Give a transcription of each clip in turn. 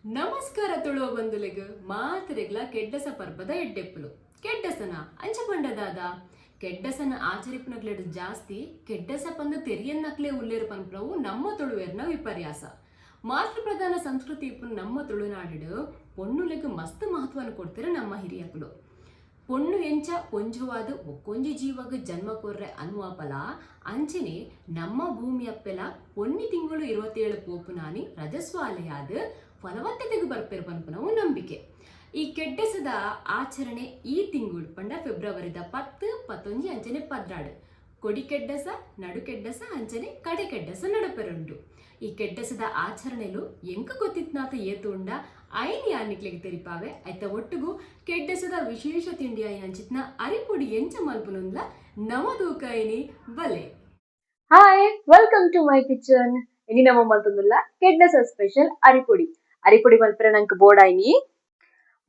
ನಮಸ್ಕಾರ ತುಳುವ ಬಂಧುಲೆಗ್ ಮಾತೆರೆಗ್ಲ ಕೆಡ್ಡಸ ಪರ್ಬದ ಎಡ್ಡೆಪ್ಪುಲು. ಕೆಡ್ಡಸನ ಅಂಚ ಪಂಡದಾದ ಕೆಡ್ಡಸನ ಆಚರಿಪುನಕ್ಲೆಡ್ ಜಾಸ್ತಿ ಕೆಡ್ಡಸ ಪಂದ್ ತೆರಿಯನ್ನಕ್ಲೆ ಉಲ್ಲೇರು ಪನ್ಪುನವು ನಮ್ಮ ತುಳುವೆರ್ನ ವಿಪರ್ಯಾಸ. ಮಾತೃಪ್ರಧಾನ ಸಂಸ್ಕೃತಿ ಇಪ್ಪುನ ನಮ್ಮ ತುಳುನಾಡು ಪೊಣ್ಣುಲೆಗ್ ಮಸ್ತ್ ಮಹತ್ವನ ಕೊಡ್ತಾರೆ ನಮ್ಮ ಹಿರಿಯಕುಲು. ಪೊಣ್ಣು ಎಂಚ ಪೊಂಜುವಾದ ಒಕ್ಕೊಂಜಿ ಜೀವಗ್ ಜನ್ಮ ಕೊರ್ರೆ ಅನುವಾಪಲ ಅಂಚನೆ ನಮ್ಮ ಭೂಮಿಯಪ್ಪೆಲ ಪೊನ್ನಿ ತಿಂಗಳು 27 ಪೋಪುನಾನಿ ರಜಸ್ವಾಲೆಯಾದ ಫಲವತ್ತತೆಗೆ ಬರ್ಪೆರ್ ಪನ್ಪುನವು ನಂಬಿಕೆ. ಈ ಕೆಡ್ಡಸದ ಆಚರಣೆ ಈ ತಿಂಗಳು ಪಂಡ ಫೆಬ್ರವರಿದ 10, 11 ಅಂಚನೆ 12 ಕೊಡಿ ಕೆಡ್ಡಸ, ನಡು ಕೆಡ್ಡಸ ಅಂಚನೆ ಕಡೆ ಕೆಡ್ಡಸ ನಡಪೆರುಂಡು. ಈ ಕೆಡ್ಡಸದ ಆಚರಣೆಲು ಎಂಕ ಗೊತ್ತಿತ್ನಾತ ಏತು ಉಂಡ ಐನ್ ಯಾನಿಕ್ಲೆಗ್ ತೆರಿಪಾವೆ. ಐತ ಒಟ್ಟುಗು ಕೆಡ್ಡಸದ ವಿಶೇಷ ತಿಂಡಿ ಐನಂಚಿತ್ನ ಅರಿಪೊಡಿ ಎಂಚ ಮಲ್ಪುನುಂದ್ಲ ನಮದೂಕೈನಿ ಬಲೆ. Hi, welcome to my kitchen. ಇನಿ ನಮ್ಮ ಮಲ್ತೊಂದುಲ್ಲ ಕೆಡ್ಡಸ ಸ್ಪೆಷಲ್ ಅರಿಪೊಡಿ. ಅರಿಪೊಡಿ ಮಲ್ಪೆರೆ ನಂಕ್ ಬೋಡಾಯ್ನಿ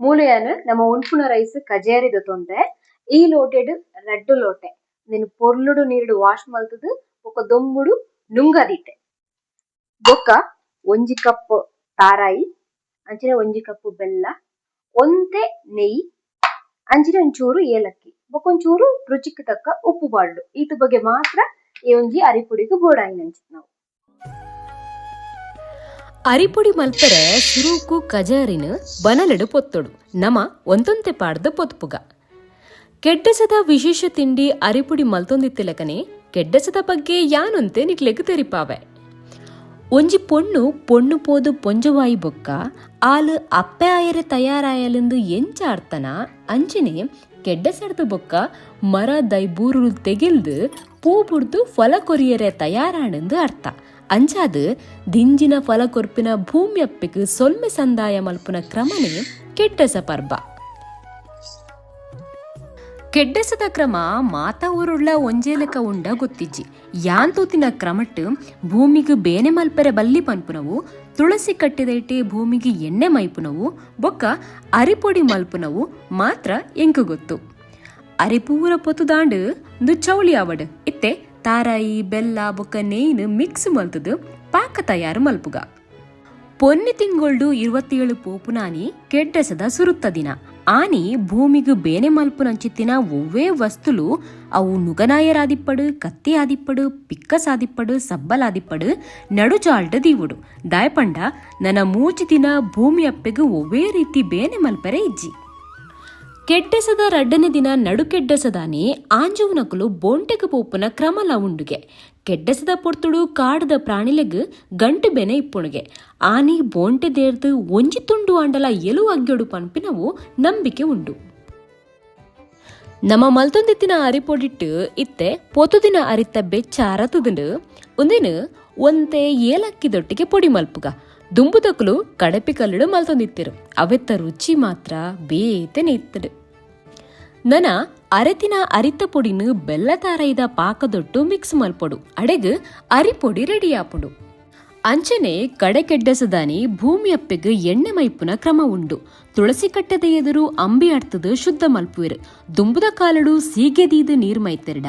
ಮೂಲೆಯಾನ್ ನಮ್ಮ ಉನ್ಪುನ ರೈಸ್ ಕಜೇರಿ ದೊತೊಂದೆ. ಈ ಲೋಟೆಡ್ ರಡ್ಡ್ ಲೋಟೆ ನೆನ್ ಪೊರ್ಲುಡು ನೀರುಡು ವಾಶ್ ಮಲ್ತುದು ಬೊಕ ದೊಂಬುಡು ನುಂಗದೀತೆ. ಬೊಕ 1 ಕಪ್ ತಾರಾಯಿ, ಅಂಚನೆ 1 ಕಪ್ ಬೆಲ್ಲ, ಒಂತೆ ನೆಯಿ, ಅಂಚನೆ ಒಂಚೂರು ಏಲಕ್ಕಿ, ಬೊಕ ಒಂಚೂರು ರುಚಿಕ್ ತಕ್ಕ ಉಪ್ಪು ಪಾಡ್ಡು. ಈತ್ ಬಗೆ ಮಾತ್ರ ಈ ಒಂಜಿ ಅರಿಪೊಡಿಗ್ ಬೋಡಾಯಿನಂಚಿತ್ನವು. ಅರಿಪೊಡಿ ಮಲ್ಪೆರೆ ಸುರುಕು ಕಜಾರಿನ ಬನಲೆಡು ಪೊತ್ತೊಡು ನಮ ಒಂತೊಂತೆ ಪಾಡ್ದ ಪೊತ್ಪುಗ. ಕೆಡ್ಡಸದ ವಿಶೇಷ ತಿಂಡಿ ಅರಿಪೊಡಿ ಮಲ್ತೊಂದಿತ್ತಿಲಕನೆ ಕೆಡ್ಡಸದ ಬಗ್ಗೆ ಯಾನೊಂತೆ ನಿಕ್ಲೆಗ್ ತೆರಿಪಾವೆ. ಒಂಜಿ ಪೊಣ್ಣು ಪೊಣ್ಣು ಪೋದು ಪೊಂಜವಾಯಿ ಬೊಕ್ಕ ಆಲು ಅಪ್ಪೆ ಆಯರೆ ತಯಾರಾಯಲೆಂದು ಎಂಚ ಅರ್ತನ ಅಂಚನೆ ಕೆಡ್ಡಸಡ್ದು ಬೊಕ್ಕ ಮರ ದೈ ಬೂರುಲು ತೆಗಿಲ್ದು ಪೂ ಬುಡ್ದು ಫಲ ಕೊರಿಯರೆ ತಯಾರಾಣಂದು ಅರ್ಥ. ಅಂಚಾದ್ ದಿಂಜಿನ ಫಲ ಕೊರ್ಪಿನ ಭೂಮ್ಯಪ್ಪೆಗ್ ಸೊಲ್ಮೆ ಸಂದಾಯ ಮಲ್ಪುನ ಕ್ರಮನೇ ಕೆಡ್ಡಸ ಪರ್ಬ. ಕೆಡ್ಡಸದ ಕ್ರಮ ಮಾತ ಊರುಳ್ಳ ಒಂಜೇಲೆಕ ಉಂಡ ಗೊತ್ತಿಜ್ಜಿ. ಯಾನ್ ತೂತಿನ ಕ್ರಮಟ್ ಭೂಮಿಗ್ ಬೇನೆ ಮಲ್ಪೆರೆ ಬಲ್ಲಿ ಪನ್ಪುನವು, ತುಳಸಿ ಕಟ್ಟಿದೈಟೆ ಭೂಮಿಗೆ ಎಣ್ಣೆ ಮೈಪುನವು ಬೊಕ್ಕ ಅರಿಪೊಡಿ ಮಲ್ಪುನವು ಮಾತ್ರ ಎಂಕು ಗೊತ್ತು. ಅರಿಪೂರ ಪೊತುದಾಂಡು ಇಂದು ಚೌಳಿ ಆವಡ್ ಇತ್ತೆ ತಾರಾಯಿ ಬೆಲ್ಲ ಬೊಕ್ಕ ನೇಯ್ನ್ ಮಿಕ್ಸ್ ಮಲ್ತದು ಪಾಕ ತಯಾರು ಮಲ್ಪುಗ. ಪೊನ್ನಿ ತಿಂಗೊಳ್ಡು 27 ಪೋಪುನಾನಿ ಕೆಡ್ಡಸದ ಸುರುತ್ತ ದಿನ. ಆನಿ ಭೂಮಿಗ್ ಬೇನೆ ಮಲ್ಪುನಂಚಿತ್ತಿನ ಒವ್ವೇ ವಸ್ತುಲು ಅವು ನುಗನಾಯರಾದಿಪ್ಪಡು, ಕತ್ತಿ ಆದಿಪ್ಪಡು, ಪಿಕ್ಕಸಾದಿಪ್ಪಡು, ಸಬ್ಬಲಾದಿಪ್ಪಡು ನಡುಜಾಲ್ಡ್ ದೀವುಡು. ದಾಯಪಂಡ ನನ ಮೂಜಿ ದಿನ ಭೂಮಿ ಅಪ್ಪೆಗ್ ಒವ್ವೇ ರೀತಿ ಬೇನೆ ಮಲ್ಪೆರೆ ಇಜ್ಜಿ. ಕೆಡ್ಡಸದ ರಡ್ಡನೆ ದಿನ ನಡು ಕೆಡ್ಡಸದಾನಿ ಆಂಜುವನಕುಲು ಬೋಂಟೆಗ್ ಪೋಪುನ ಕ್ರಮಲ ಉಂಡುಗೆ. ಕೆಡ್ಡಸದ ಪೊರ್ತುಡು ಕಾಡದ ಪ್ರಾಣಿಲೆಗ್ ಗಂಟು ಬೆನೆ ಇಪ್ಪುಣುಗೆ. ಆನಿ ಬೋಂಟೆ ದೇರ್ದು ಒಂಜಿ ತುಂಡು ಆಂಡಲ ಎಲು ಅಗ್ಯೊಡು ಪನ್ಪಿನವು ನಂಬಿಕೆ ಉಂಡು. ನಮ್ಮ ಮಲ್ತೊಂದಿತ್ತಿನ ಅರಿಪೊಡಿಟ್ಟು ಇತ್ತೆ ಪೊತುದಿನ ಅರಿತ ಬೆಚ್ಚ ಅರತುದುಂಡು. ಉಂದಿನ ಒಂತೆ ಏಲಕ್ಕಿದೊಟ್ಟಿಗೆ ಪೊಡಿ ಮಲ್ಪುಗ. ದುಂಬುದಕುಲು ಕಡಪಿ ಕಲ್ಲುಡು ಮಲ್ತೊಂದಿತ್ತಿರು. ಅವೆತ್ತ ರುಚಿ ಮಾತ್ರ ಬೇತೆನೆ ಇತ್ತಡು. ನನ ಅರೆತಿನ ಅರಿತ ಪೊಡಿನು ಬೆಲ್ಲ ತಾರೈದ ಪಾಕದೊಟ್ಟು ಮಿಕ್ಸ್ ಮಲ್ಪೊಡು. ಅಡೆಗ್ ಅರಿಪೊಡಿ ರೆಡಿ ಆಪುಂಡು. ಅಂಚನೆ ಕಡೆ ಕೆಡ್ಡಸದಾನಿ ಭೂಮಿಯಪ್ಪೆಗ್ ಎಣ್ಣೆ ಮೈಪುನ ಕ್ರಮ ಉಂಡು. ತುಳಸಿ ಕಟ್ಟದ ಎದುರು ಅಂಬಿ ಅಡ್ತದು ಶುದ್ಧ ಮಲ್ಪುವೆರು. ದುಂಬುದ ಕಾಲಡು ಸೀಗೆದೀದು ನೀರ್ ಮೈತೆರ್ಡ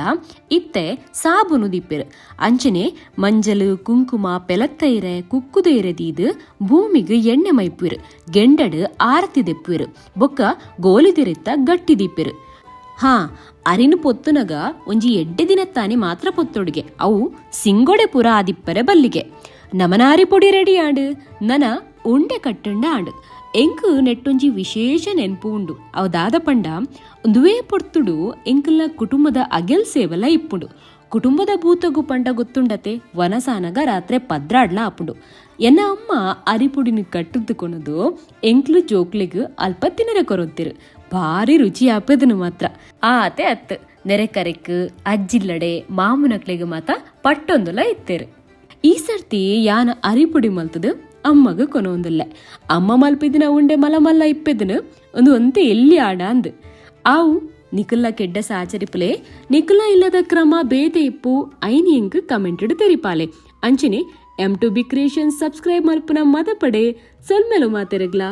ಇತ್ತೆ ಸಾಬುನು ದೀಪೆರು. ಅಂಚನೆ ಮಂಜಲು ಕುಂಕುಮ ಪೆಲತ್ತೈರೆ ಕುಕ್ಕುದೈರೆ ದೀದು ಭೂಮಿಗ್ ಎಣ್ಣೆ ಮೈಪುವೆರು. ಗೆಂಡಡು ಆರತಿ ದೆಪ್ಪುವೆರು. ಬೊಕ್ಕ ಗೋಲಿದಿರಿತ್ತ ಗಟ್ಟಿ ದೀಪೆರು. ಹಾ, ಅರಿನು ಪೊತ್ತುನಗ ಒಂಜಿ ಎಡ್ಡೆ ದಿನತ್ತಾನಿ ಮಾತ್ರ ಪೊತ್ತೊಡುಗೆ. ಅವು ಸಿಂಗೊಡೆ ಪುರ ಆದಿಪ್ಪರೆ ಬಲ್ಲಿಗೆ. ನಮನಾರಿ ಪೊಡಿ ರೆಡಿ ಆಂಡು. ನನ ಉಂಡೆ ಕಟ್ಟಂಡ ಆಂಡು. ಎಂಕ್ ನೆಟ್ಟೊಂಜಿ ವಿಶೇಷ ನೆನ್ಪು ಉಂಡು. ಅವು ದಾದ ಪಂಡ, ಒಂದುವೇ ಪೊರ್ತುಡು ಎಂಕಲ್ನ ಕುಟುಂಬದ ಅಗೆಲ್ ಸೇವಲ ಇಪ್ಪುಂಡು. ಕುಟುಂಬದ ಭೂತಗು ಪಂಡ ಗೊತ್ತುಂಡತೆ, ವನಸಾನಗ ರಾತ್ರೆ 12ಲ ಆಪುಂಡು. ಎನ್ನ ಅಮ್ಮ ಅರಿಪೊಡಿನ ಕಟ್ಟುತ್ತುಕೊನದು ಎಂಕ್ಲು ಜೋಕ್ಲೆಗ್ ಅಲ್ಪ ತಿನರೆ ಕೊರೊಂತಿರು. ಭಾರಿ ರುಚಿ ಆಪೆದನು ಮಾತ್ರ. ಆತೆ ಅತ್, ನೆರೆಕರೆಕ್ ಅಜ್ಜಿಲ್ಲಡೆ ಮಾಮುನಕ್ಲೆಗ್ ಮಾತ ಪಟ್ಟೊಂದುಲ ಇತ್ತೇರು. ಈ ಸರ್ತಿ ಯಾನ ಅರಿಪೊಡಿ ಮಲ್ತದು ಅಮ್ಮಗ ಕೊನೊಂದುಲ್ಲೆ. ಅಮ್ಮ ಮಲ್ಪಿದಿನ ಉಂಡೆ ಮಲ ಮಲ್ಲ ಇಪ್ಪೆದನು ಒಂದು ಒಂತೆ ಎಲ್ಲಿ ಆಡ ಅಂದ್. ಆವು ನಿಕುಲ್ಲ ಕೆಡ್ಡಸ ಆಚರಿಪುಲೆ. ನಿಕುಲ್ಲ ಇಲ್ಲದ ಕ್ರಮ ಬೇತೆ ಇಪ್ಪು, ಐನಿ ಎಂಕ್ ಕಮೆಂಟೆಡ್ ತೆರಿಪಾಲೆ. ಅಂಚನೆ M to B creation subscribe ಮಲ್ಪುನ ಮದಪಡೆ. ಸೊಲ್ಮೆಲು ಮಾತೆರೆಗ್ಲಾ.